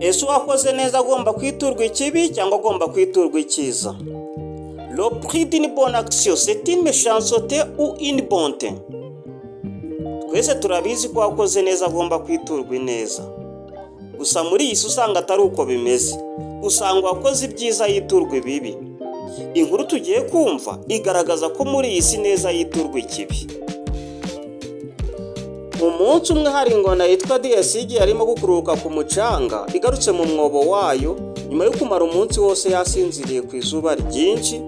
Ese uwakoze neza agomba kwiturwa ikibi cyangwa agomba kwiturwa icyiza? Le prix d'une bonne action, c'est une méchanceté ou une bonté? Twese turabizi ko uwakoze neza agomba kwiturwa ineza. Gusa muri iyi si usanga atari uko bimeze. Usanga uwakoze ibyiza yiturwa ibibi. Inkuru tugiye kumva igaragaza ko muri iyi si neza yiturwa ikibi. Umunsi umwe hari ingona yitwa Diyasigi yarimo gukururuka ku mucanga igarutse mu mwobo wayo nyuma yo kumara umunsi wose yasinziriye ku izuba ryinshi,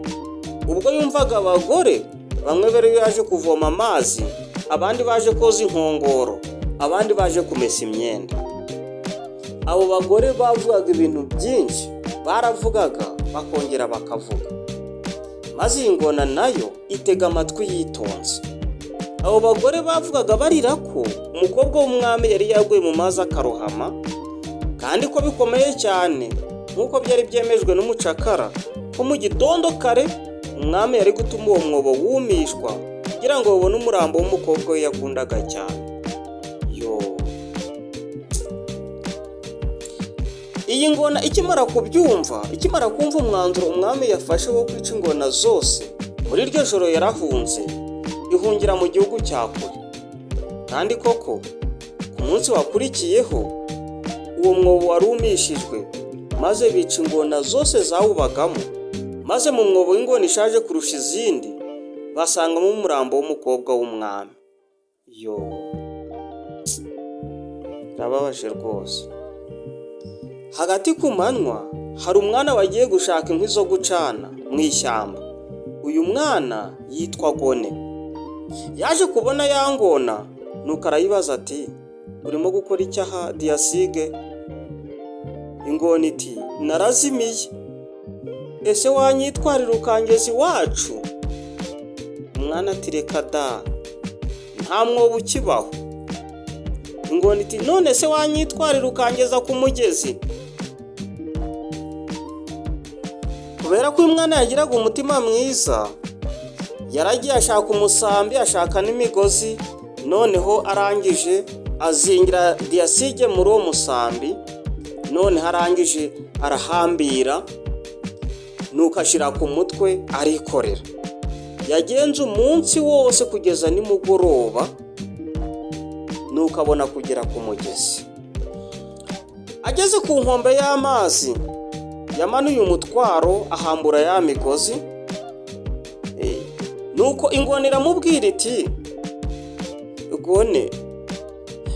ubwo yumvaga abagore bamwe bari baje kuvoma amazi, abandi baje koza inkongoro, abandi baje kumesa imyenda. Abo bagore bavugaga ibintu byinshi, baravugaga bakongera bakavuga, maze iyi ngona nayo itega amatwi yitonze. Abo bagore bavugaga barira ko umukobwa w'umwami yari yaguye mu mazi akarohama, kandi ko bikomeye cyane nk'uko byari byemejwe n'umucakara ko mu gitondo kare umwami yari gutuma uwo mwobo wumishwa kugira ngo babone umurambo w'umukobwa we yakundaga cyane. Yo, iyi ngona ikimara kubyumva, ikimara kumva umwanzuro umwami yafashe wo kwica ingona zose, muri iryo joro yarahunze, ihungira mu gihugu cya kure. Kandi koko ku munsi wakurikiyeho uwo mwobo warumishijwe, maze bica ingona zose zawubagamo, maze mu mwobo w'ingona ishaje kurusha izindi basangamo umurambo w'umukobwa w'umwami. Yo, birababaje rwose. Hagati ku manywa hari umwana wagiye gushaka inkwi zo gucana mu ishyamba. Uyu mwana yitwa Gone. Yaje kubona ya ngona, nuko arayibaza ati: "Urimo gukora iki aha, Diyasige?" Ingona iti: "Narazimiye. Ese wanyitwarira ukangeza iwacu?" Umwana ati: "Reka da, nta mwobo ukibaho." Ingona iti: "None se wanyitwarira ukangeza ku mugezi?" Kubera ko uyu mwana yagiraga umutima mwiza, yaragiye ashaka umusambi, ashaka n'imigozi, noneho arangije azingira Diyasige muri uwo musambi, noneho arangije arahambira, nuko ashyira ku mutwe arikorera. Yagenze umunsi wose kugeza nimugoroba, nuko abona kugera ku mugezi. Ageze ku nkombe y'amazi, yamanuye umutwaro ahambura ya migozi, nuko ingona iramubwira iti: "Gone,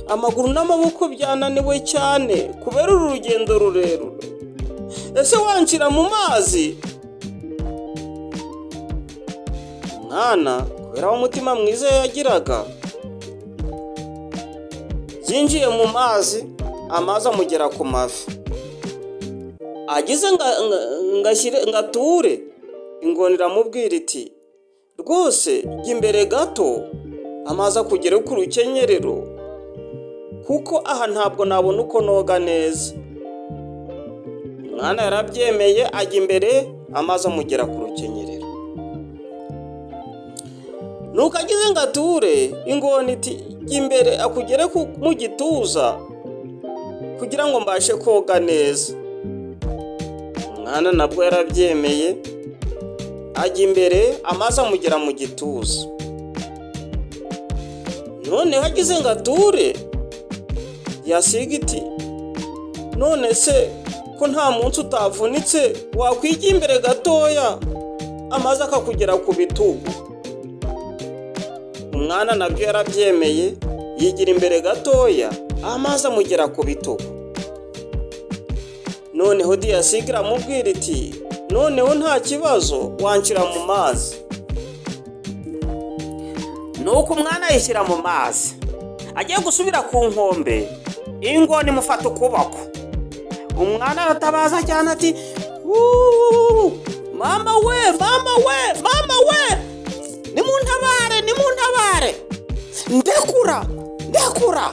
amaguru n'amaboko byananiwe cyane kubera uru rugendo rurerure. Ese wanshyira mu mazi?" Umwana kubera umutima mwiza yagiraga, yinjiye mu mazi, amazi amugera ku mavi. Ageze ngo ature, ingona iramubwira iti: "Rwose jya imbere gato amazi akugere ku rukenyerero, kuko aha ntabwo nabona uko noga neza." Umwana yarabyemeye ajya imbere, amazi amugera ku rukenyerero. Nuko agize ngo ature, ingona iti: "Jya imbere akugere mu gituza kugira ngo mbashe koga neza." Umwana nabwo yarabyemeye ajya imbere, amazi amugera mu gituza. Noneho agize ngo ature, yasiga iti: "None se ko nta munsi utavunitse, wakwigira imbere gatoya amazi akakugera ku bitugu?" Umwana nabyo yarabyemeye, yigira imbere gatoya, amazi amugera ku bitugu. Noneho Diyasiga iramubwira iti: "Noneho nta kibazo, wanshyira mu mazi." Nuko umwana yishyira mu mazi, agiye gusubira ku nkombe, ingona imufata ukuboko. Umwana aratabaza cyane ati: "Wuuu, mama we, mama we, mama we, nimuntabare, nimuntabare, ndekura, ndekura,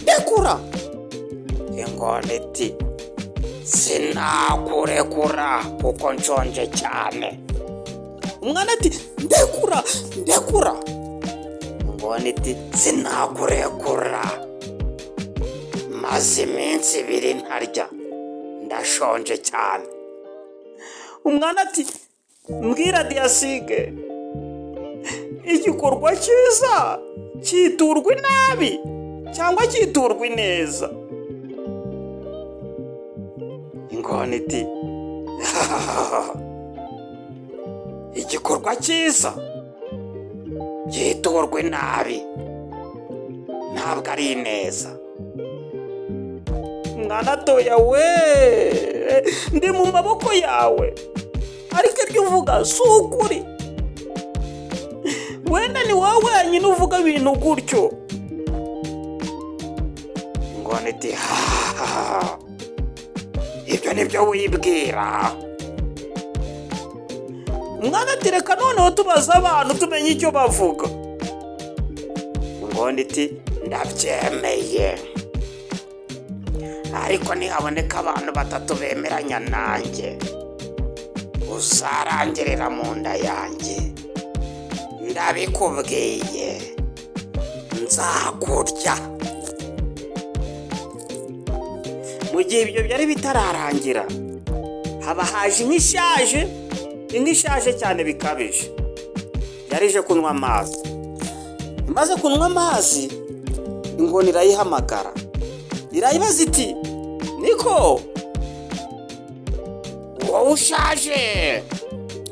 ndekura!" Ingona iti: "Sinakurekura kuko nshonje cyane." Umwana ati: "Ndekura, ndekura!" Ingona iti: "Sinakurekura, maze iminsi 2 ntarya." Ndashonje cyane. Umwana ati: "Mbwira Diyasige, igikorwa cyiza cyiturwa inabi cyangwa cyiturwa ineza?" Ingona iti: "Igikorwa cyiza cyiturwa inabi, ntabwo ari ineza." Mwana atoya we, ndi mu maboko yawe, ariko ibyo uvuga si ukuri. Wenda ni wowe wenyine uvuga ibintu gutyo. Ingona iti: "Hahaha, ibyo ni byo wibwira." Umwana ati: "Reka noneho tubaze abantu tumenye icyo bavuga." Ingona iti: "Ndabyemeye, ariko nihaboneka abantu batatu bemeranya nanjye, uzarangirira mu nda yanjye. Ndabikubwiye, nzakurya." Mu gihe ibyo byari bitararangira, haba haje inka ishaje, inka ishaje cyane bikabije. Yari ije kunywa amazi. Imaze kunywa amazi, ingona irayihamagara, irayibaza iti: "Niko, wowe ushaje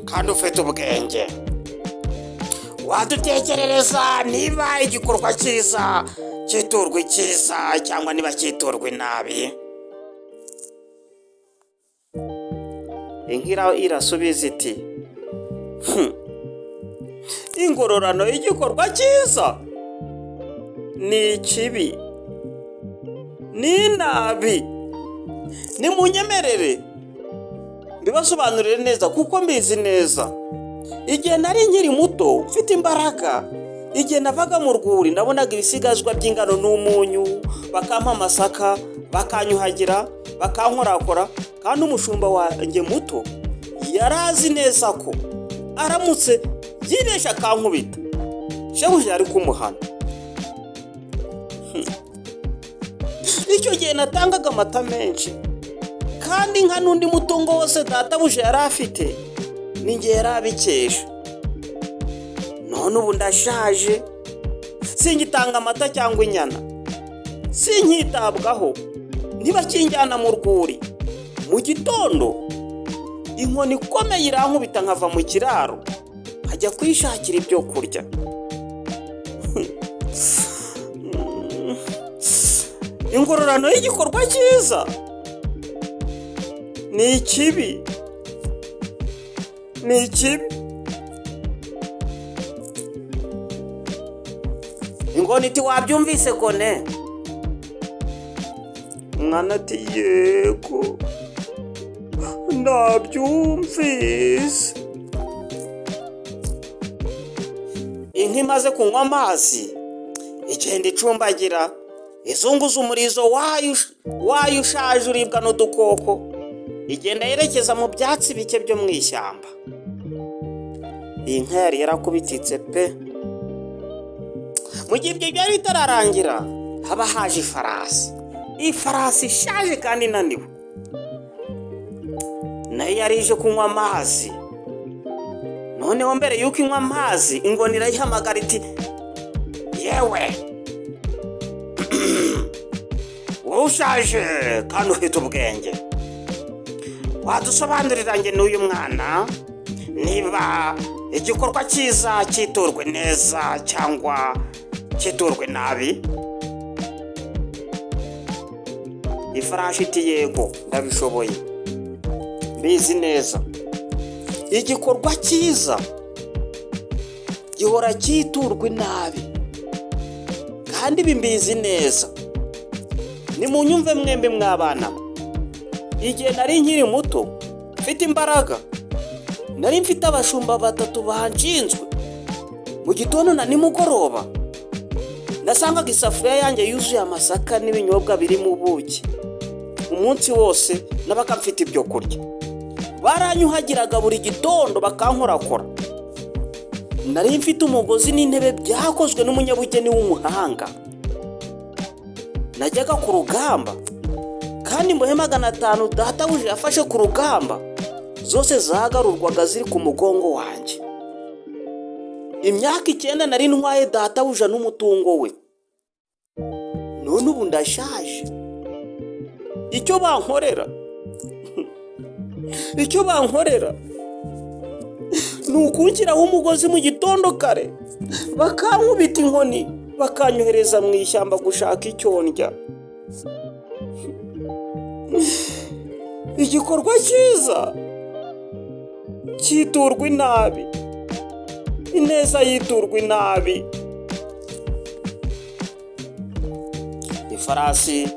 kandi ufite ubwenge, wadutekerereza niba igikorwa cyiza cyiturwa icyiza cyangwa niba cyiturwa inabi?" Inka irasubiza iti: "Ingororano y'igikorwa cyiza ni ikibi, ni inabi. Nimunyemerere mbibasobanurire neza kuko mbizi neza. Igihe nari nkiri muto mfite imbaraga, igihe navaga mu rwuri nabonaga ibisigazwa by'ingano n'umunyu, bakampa amasaka, bakanyuhagira, bakankorakora, kandi umushumba wanjye muto yari azi neza ko aramutse yibeshye akankubita, shebuja yari kumuhana. Icyo gihe natangaga amata menshi, kandi inka n'undi mutungo wose databuja yari afite ni njye yari abikesha. None ubu ndashaje, singitanga amata cyangwa inyana, sinkitabwaho, ntibakinjyana mu rwuri. Mu gitondo inkoni ikomeye irankubita nkava mu kiraro nkajya kwishakira ibyo kurya. Ingororano y'igikorwa cyiza ni ikibi, ni ikibi." Ingona iti: "Wabyumvise kone?" Umwana ati: "Yego, ndabyumvise." Inka imaze kunywa amazi igenda icumbagira, izunguza umurizo wayo ushaje uribwa n'udukoko, igenda yerekeza mu byatsi bike byo mu ishyamba. Iyi nka yari yarakubititse pe. Mu gihe ibyo byari bitararangira, haba haje ifarasi, ifarasi ishaje kandi inaniwe, nayo yari ije kunywa amazi. Noneho mbere y'uko inywa amazi, ingona irayihamagara iti: "Yewe wowe ushaje kandi ufite ubwenge, wadusobanurira njye n'uyu mwana niba igikorwa cyiza cyiturwe neza cyangwa cyiturwe nabi?" Ifarashi iti: "Yego, ndabishoboye, mbizi neza. Igikorwa cyiza gihora cyiturwa inabi, kandi ibi mbizi neza. Nimunyumve mwembi mwabana, igihe nari nkiri muto mfite imbaraga, nari mfite abashumba batatu banshinzwe. Mu gitondo na nimugoroba nasangaga isafuriya yanjye yuzuye amasaka n'ibinyobwa birimo ubuki. Umunsi wose nabaga mfite ibyo kurya. Baranyuhagiraga buri gitondo bakankorakora. Nari mfite umugozi n'intebe byakozwe n'umunyabugeni w'umuhanga. Najyaga ku rugamba kandi Kandi imbohe 500 databuja yafashe ku rugamba zose zagarurwaga ziri ku mugongo wanjye. Imyaka 9 nari ntwaye databuja n'umutungo we, none ubu ndashaje. Icyo bankorera, icyo bankorera ni ukunshyiraho umugozi mu gitondo kare, bakankubita inkoni, bakanyohereza mu ishyamba gushaka icyo ndya. Igikorwa cyiza cyiturwa inabi, ineza yiturwa inabi. Ifarasi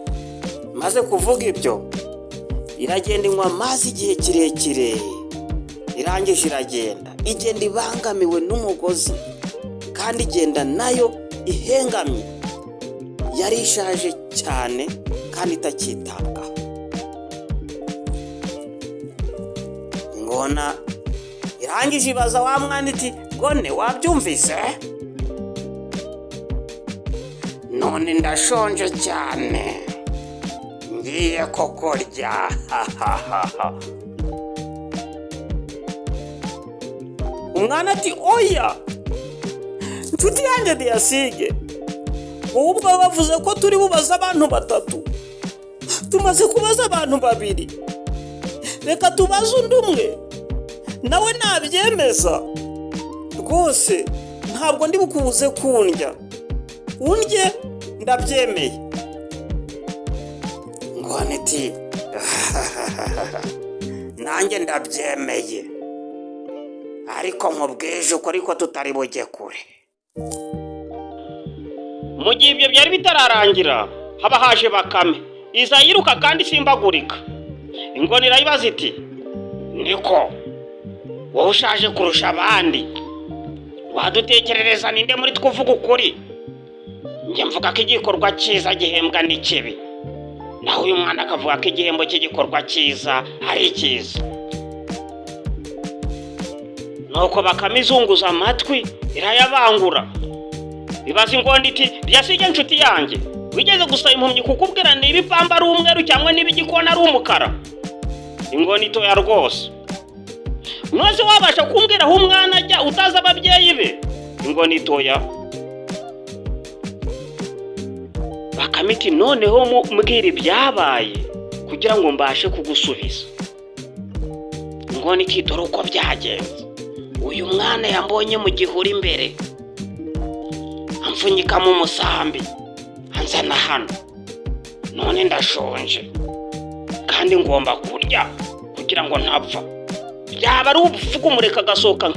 imaze kuvuga ibyo iragenda inywa amazi igihe kirekire, irangije iragenda, igenda ibangamiwe n'umugozi kandi igenda nayo ihengamye, yari ishaje cyane kandi itakitabwaho. Ingona irangije ibaza wa mwana iti gone wabyumvise? None ndashonje cyane, ngiye kukurya. Umwana ati oya nshuti yanjye Diyasige, wowe ubwawe bavuze ko turi bubaze abantu 3, tumaze kubaza abantu 2, reka tubaze undi umwe nawe nabyemeza. Rwose ntabwo ndi bukubuze kundya, undye ndabyemeye. Ingona iti nanjye ndabyemeye, ariko nkubwije ukuri ko tutari bujye kure. Mu gihe ibyo byari bitararangira, haba haje Bakame iza yiruka kandi isimbagurika. Ingona irayibaza iti niko wowe ushaje kurusha abandi, wadutekerereza ninde muri twe uvuga ukuri? Njye mvuga ko igikorwa cyiza gihembwa n'ikibi, naho uyu mwana akavuga ko igihembo cy'igikorwa cyiza ari icyiza. Nuko Bakame izunguza amatwi irayabangura, ibaza ingona iti Diyasige nshuti yanjye, wigeze gusaba impumyi kukubwira niba ipamba ari umweru cyangwa niba igikona ari umukara? Ingona itoya rwose. None wabasha kumbwira aho umwana ajya utazi ababyeyi be? Ingona itoya. Bakame iti noneho mbwira ibyabaye kugira ngo mbashe kugusubiza. Ingona iti dore uko byagenze, uyu mwana yambonye mu gihuru imbere, amfunyika mu musambi, anzana hano, none ndashonje kandi ngomba kurya kugira ngo ntapfa. Byaba ari ubupfu kumureka agasohoka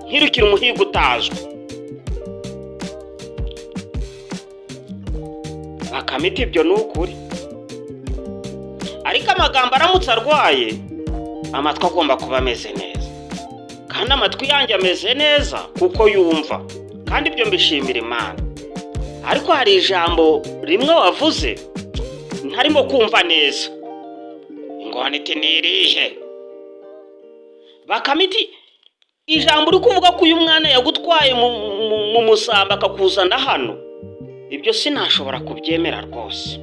nkirukira umuhigo utazwi. Bakame iti ibyo ni ukuri, ariko amagambo aramutse arwaye amatwi agomba kuba ameze neza, kandi amatwi yanjye ameze neza kuko yumva, kandi ibyo mbishimira Imana. Ariko hari ijambo rimwe wavuze ntarimo kumva neza. Ingona iti ni irihe? Bakame iti ijambo uri kuvuga ko uyu mwana yagutwaye mu musamba akakuzana hano, ibyo sinashobora kubyemera rwose.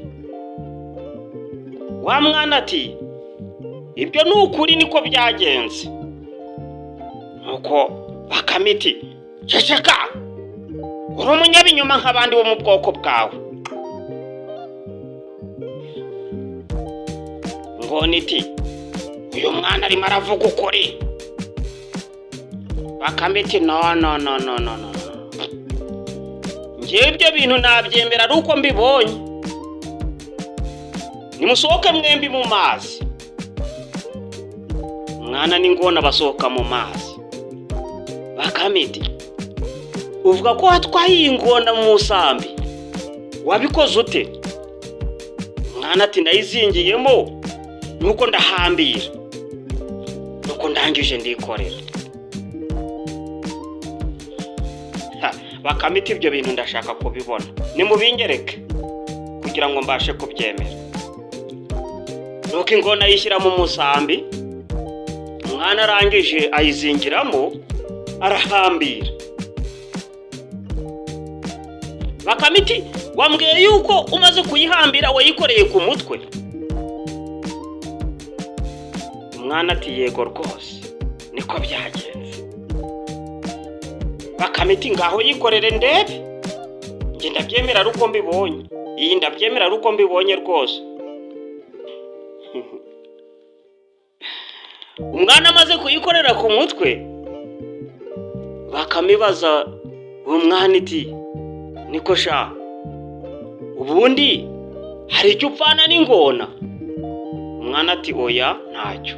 Wa mwana ati ibyo ni ukuri niko byagenze. Nuko Bakame iti ceceka, uri umunyabinyoma nk'abandi bo mu bwoko bwawe. Ingona iti uyu mwana arimo aravuga ukuri. Bakame iti no no no no no no, njyewe ibyo bintu nabyemera ari uko mbibonye. Nimusohoke mwembi mu mazi. Umwana n'ingona basohoka mu mazi. Bakame iti uvuga ko watwaye iyi ngona mu musambi, wabikoze ute? Umwana ati ndayizingiyemo nuko ndahambira, nuko ndangije ndikorera. Bakame iti ibyo bintu ndashaka kubibona, nimubingereke kugira ngo mbashe kubyemera. Nuko ingona ayishyira mu musambi, umwana arangije ayizingiramo arahambira. Bakame iti wambwiye yuko umaze kuyihambira wayikoreye ku mutwe. Umwana ati: "Yego rwose, niko byagenze." Bakame iti: "Ngaho yikorere ndebe. Njye ndabyemera ari uko mbibonye. Iyi ndabyemera ari uko mbibonye rwose." Umwana amaze kuyikorera ku mutwe, bakamibaza uwo mwana iti: "Niko sha, ubundi hari icyo upfana n'ingona?" Umwana ati: "Oya, ntacyo."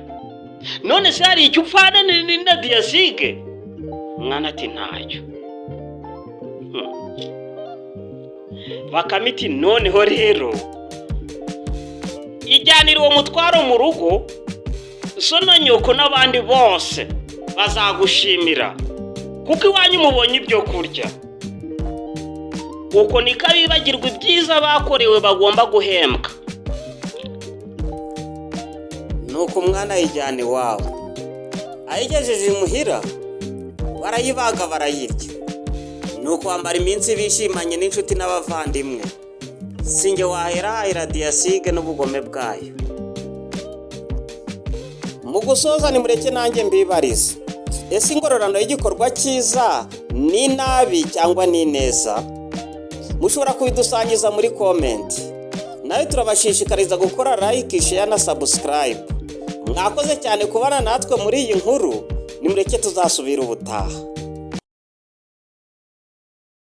"None se hari icyo upfana na diyasige?" Umwana ati: "Ntacyo." Bakame iti: "Noneho rero ijyanira uwo mutwaro mu rugo, so na nyoko n'abandi bose bazagushimira kuko iwanyu mubonye ibyo kurya. Uko niko abibagirwa ibyiza bakorewe bagomba guhembwa." Nuko umwana ayijyana iwabo, ayigejeje imuhira barayibaga barayirya, nuko bamara iminsi bishimanye n'inshuti n'abavandimwe. Sinjye wahera hahera diyasige n'ubugome bwayo. Mu gusoza, nimureke nanjye mbibarize: ese ingororano y'igikorwa cyiza ni nabi cyangwa ni neza? Mushobora kubidusangiza muri comment. Nawe turabashishikariza gukora like, share na subscribe. Mwakoze cyane kubana natwe muri iyi nkuru. Nimureke tuzasubira ubutaha.